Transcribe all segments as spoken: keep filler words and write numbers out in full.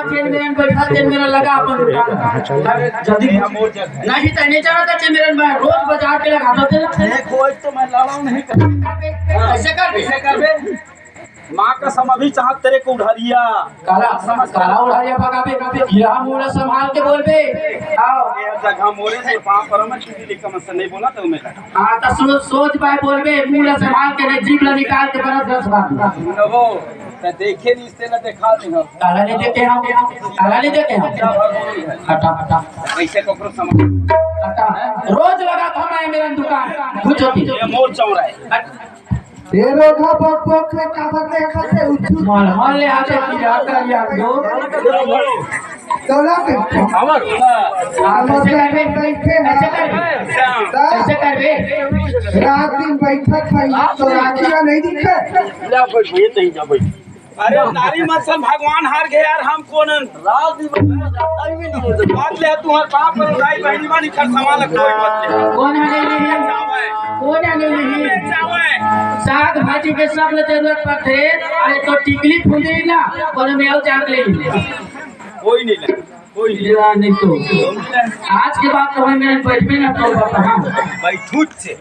Chain मेरन बैठा, chain मेरन लगा अपन दुकान। जल्दी नहीं, तो नहीं जाना था चेन मेरन, मैं रोज बाजार के लगा दो तेल। नहीं, कोई तो मैं लड़ाऊं नहीं। कैसे कर, कैसे करबे? माँ कसम, अभी चाहत तेरे को उधारिया। काला, काला उधारिया भगाबे। यह मुंह ला संभाल के बोलबे। आओ। ये जगह मोरे से पाँव पर मैं किसी लिखा मत से नहीं बोला तो मैं लगा। हाँ, तो सोच, सोच पाए बोलबे, मुंह ला संभाल के, नहीं जीभ ला निकाल के बना दस बार। हो, तो देखे नहीं, इससे ना देखा दे हो। काला नहीं देखे हम, काला नहीं देखे हम। हटा, हटा। कैसे ककरो समझ? हटा। रोज लगा था मैं मेरा दुकान, कुछ होती। ये मोर चौरा है। हट। ये रोधा बक बक में का बक देखत है, उठू। मन, मन ले आते की जाता यार दो। चला के। हमर। हाँ, कैसे करबे? बैठे ना। कैसे करबे? हाँ। कैसे करबे? रात दिन बैठत है, तो राखिया नहीं दिखे। जा बैठ, ये नहीं जा बैठ। अरे, नारी मत सन, भगवान हार गए यार, हम कौन हन? रात दिन बैठे, रात दिन में नहीं होता। बात ले, तुम्हार बाप पर उठाई, बहनी मानी खर सवाल कोई मत ले। कौन है नहीं, नहीं? चावल। कौन है नहीं, नहीं? चावल। साग भाजी के सब ले जरूरत पड़थे, अरे तो टिकली फुंदी ना, कोनो में और चाट ले। कोई नहीं ले, कोई नहीं। ये नहीं तो। आज के बाद तो हम मेरे बैठ में ना तो बताऊं। बैठूच से।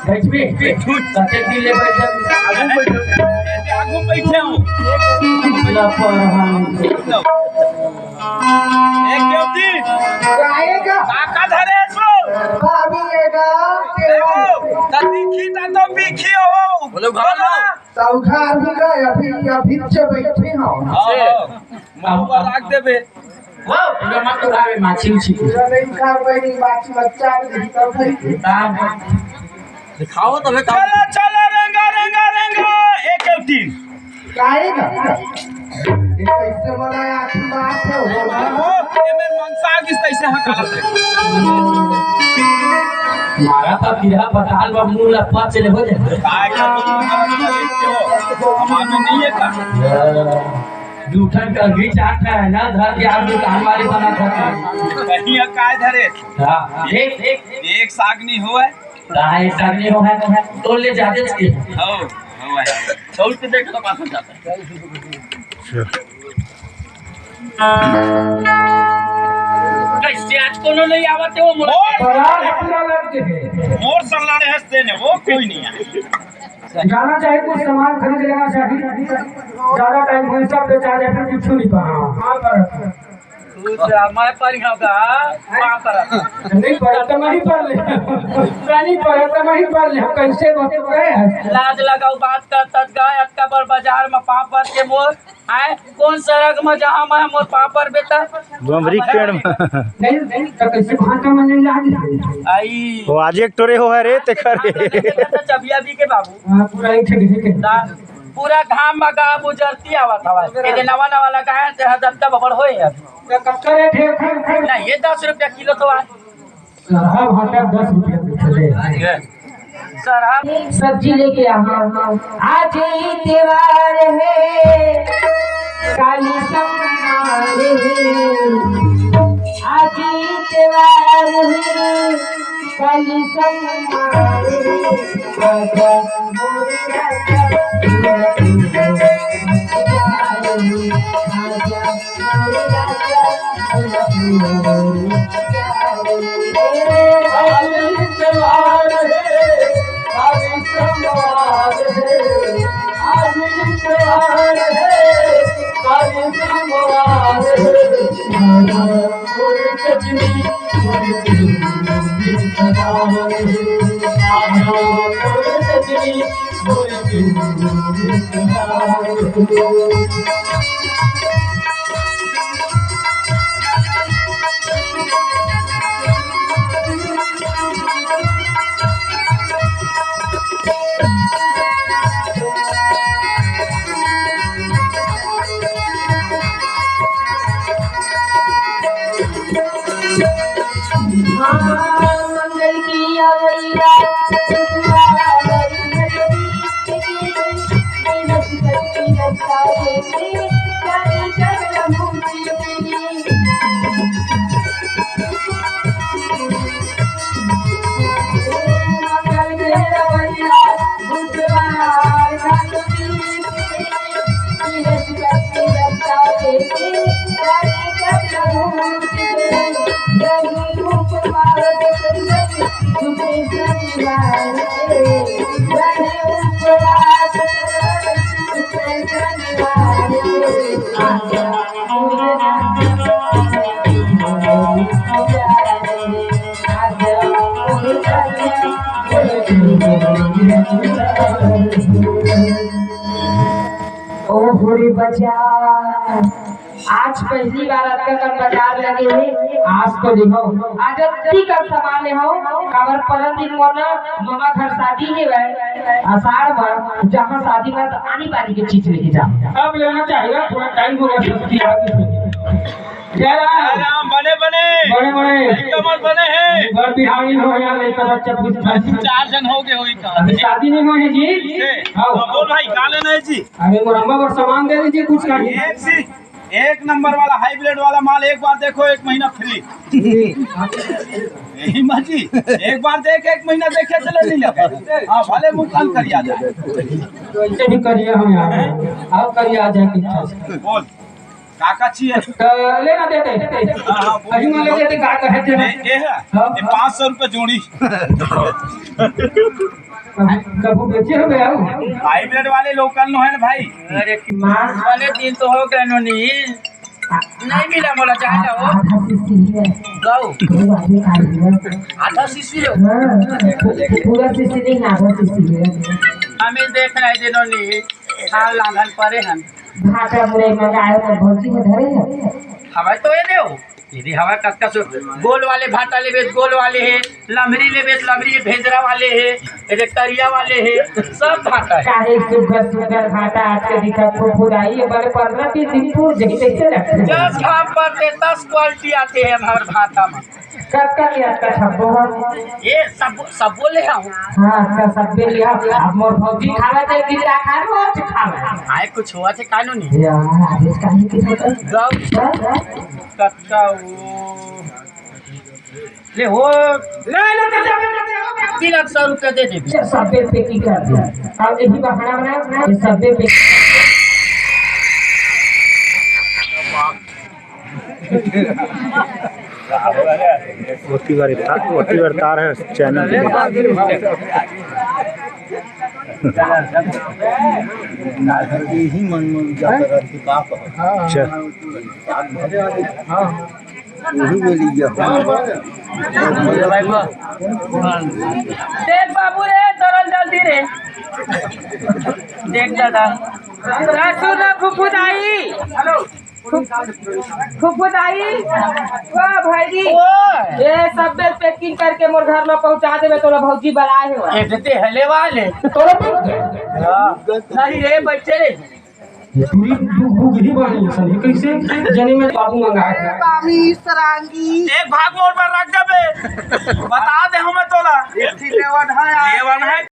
बैठबे? बैठूच। कतेक दिन ले बैठ जाबे? आगू बैठ। आगू बैठे हो। ला पर हम। एक क्यों दिन? आएगा। काका धरे सो। भाभी आएगा। देखो, त दिखी त तो बिखी हो। बोलो, घर लो। त उघार भी गए, अभी, अभी से बैठे हो। हाँ, हाँ। मुंह पर रख देबे। वो, पूरा मत उड़ावे, माछी उछी। पूरा नहीं उघार, वही माछी बच्चा के भीतर भरी। काम। दिखाओ तो बे, काम। चलो, चलो, रेंगा, रेंगा, रेंगा। एक, एक, तीन। काहे का? ये कैसे बोला यार, की बात है, हो रहा है? वो, ये मेरे मनसा किस तैसे हकालत है। मारा तो गिरा बताल बा, मुंह ला पच ले हो जाए। काय का तुम हमारे नहीं है का? दू ठन कभी चार ठन है ना, धर के आप दुकान वाले बना था। कहीं का काय धरे? हाँ, एक, एक, एक साग नहीं हुआ है। हाँ, एक साग नहीं हुआ है, तो ले जाते थे। हो, हो है। छोड़ के देख लो, पास जाता है। कैसे आज कोनो नहीं आवत है वो मोर? बड़ा पूरा लग के है। मोर सल्ला रहे हंसते ने, वो कोई नहीं है। जाना चाहिए, कुछ सामान खरीद लेना चाहिए। ज्यादा टाइम हो, सब बेचा जाए, फिर कुछ नहीं पाना। हाँ, बस। तू जा, मैं पर यहाँ का, वहाँ पर। नहीं पढ़े तो नहीं पढ़ ले। नहीं पढ़े तो नहीं पढ़ ले। हम कैसे बचे हैं? लाज लगाओ, बात कर, तत गए, अतका बड़ बाजार में पाँव पर के मोर। आए, कौन सड़क में जहाँ मैं मोर पाँव पर बेटा? बमरी के पेड़ में। नहीं, नहीं, तो कैसे भांटा में नहीं लागी? आई। वो आज एक टोरे हो है रे, ते करे। तो चबिया भी के बाबू। हाँ, पूरा एक ठे, ठीक है। दा-, पूरा घाम में गाँव उजरती आवत हवा। ये जे नवा नवा लगा है, ते हदत्ता बबड़ होए है। तो कब का रेट है? नहीं, ये दस रुपया किलो तो है। सरहा भाटा दस रुपया में चले। सरहा। सब्जी लेके आहा। आज ही त्योहार है, काली सोमवार है। आज ही त्योहार है, काली सोमवार है। आजा मोरे राजा, आजा मोरे राजा। ओ भोरे बजा, आज पहली बार अतका कन बाजार लगे हे। आज तो लेहव, आज अतका कन सामान लेहव, काबर परन दिन मोर ना ममा घर शादी हे वै, आषाढ़ म, जहाँ शादी म त आनी बानी के चीज लेके जा। अब लेना चाहिए, थोड़ा टाइम हो गया, सस्ती आ गई। जय राम। जय राम, बने, बने। बने, बने। एकदम बने हैं। घर बिहारी हो यार, एक बच्चा कुछ चार जन हो गए होई का। अभी शादी नहीं हुई है जी। से? हाँ। हाँ, बोल भाई, का लेना है जी? अरे मोर अम्मा बर सामान दे दीजिए कुछ का। एक सी, एक नंबर वाला हाइब्रिड वाला माल, एक बार देखो, एक महीना फ्री। यही मर्जी, एक बार देख, एक महीना देखे चले नहीं लगे। हाँ, भले मुंह कान करिया जाए। तो ऐसे भी करिए हम यहाँ, आप करिए आ जाए कि बोल, का का चाहिए? तो लेना देते। हाँ, हाँ, बोल। अभी मान लेते थे, का कहते हैं? ये, ये है? हाँ। ये पाँच सौ रुपये जोड़ी। कभू, कभू बेचे हो गया हो? हाइब्रिड वाले लोकल नो है ना भाई। अरे, माँ। वाले दिन तो हो गए नो नी। नहीं मिला मोला, चाहे ना हो। आधा शीशी है। गौ। गौ आधे आई है। आधा शीशी हो। हाँ, पूरा शीशी नहीं, आधा शीशी है। हमें देख रहे दिनों नी, खान लांघन परे हन। भाटा मुरई मंगाए तो भौजी में धरे है। हमें तो ये दे हो। यदि हवा कतका सो गोल वाले भाटा लेबे त गोल वाले हे, लमरी लेबे त लमरी भेजरा वाले हे, एदे करिया वाले हे, सब भाटा हे। काहे सुग्घर सुग्घर भाटा आज के दिखत फुफुदाई, ये बड़े परना की दिन तू जही तैसे रखते। जस घाम परथे तस क्वालिटी आथे हे हमर भाटा म। कतका के अतका छब्बो हो? ये सब, सब बोले हूँ। हाँ, अतका सब दे लिया। अब मोर भौजी खावे ते गिरा खा, रोज खावे। आए कुछ हुआ थे कानूनी। यार, आज काहे की होता? गौ। हाँ? कतका वो ले हो। ले, ले, ले, ले, ले, ले। तीन लाख सौ रुपया दे दे। चल, सब दे पे की कर दिया। अब यही बहाना बना, ये सब दे पे। ओटी बार इफ्तार, ओटी बार तार है चैनल पे। यही मन में जाता रहती बाप। अच्छा। वही बोली गया। देख बाबू रे, चल जल्दी रे। देख दादा। ना सुन ना फुफुदाई। हेलो। फुफ-, फुफुदाई। वाह भाई जी। ओए। ये सब बेल पैकिंग करके मोर घर में पहुंचा देबे, तोला भौजी बलाए हे। ए, देते हले वाले। तोला तो नहीं रे, बच्चे रे। ये पूरी दू, दू गिरी बानी है सर, ये कैसे जने में बाबू मंगा है? मामी, सरांगी। एक भाग मोर पर रख देबे। बता दे हमें तोला। एक ही लेवन है। लेवन है।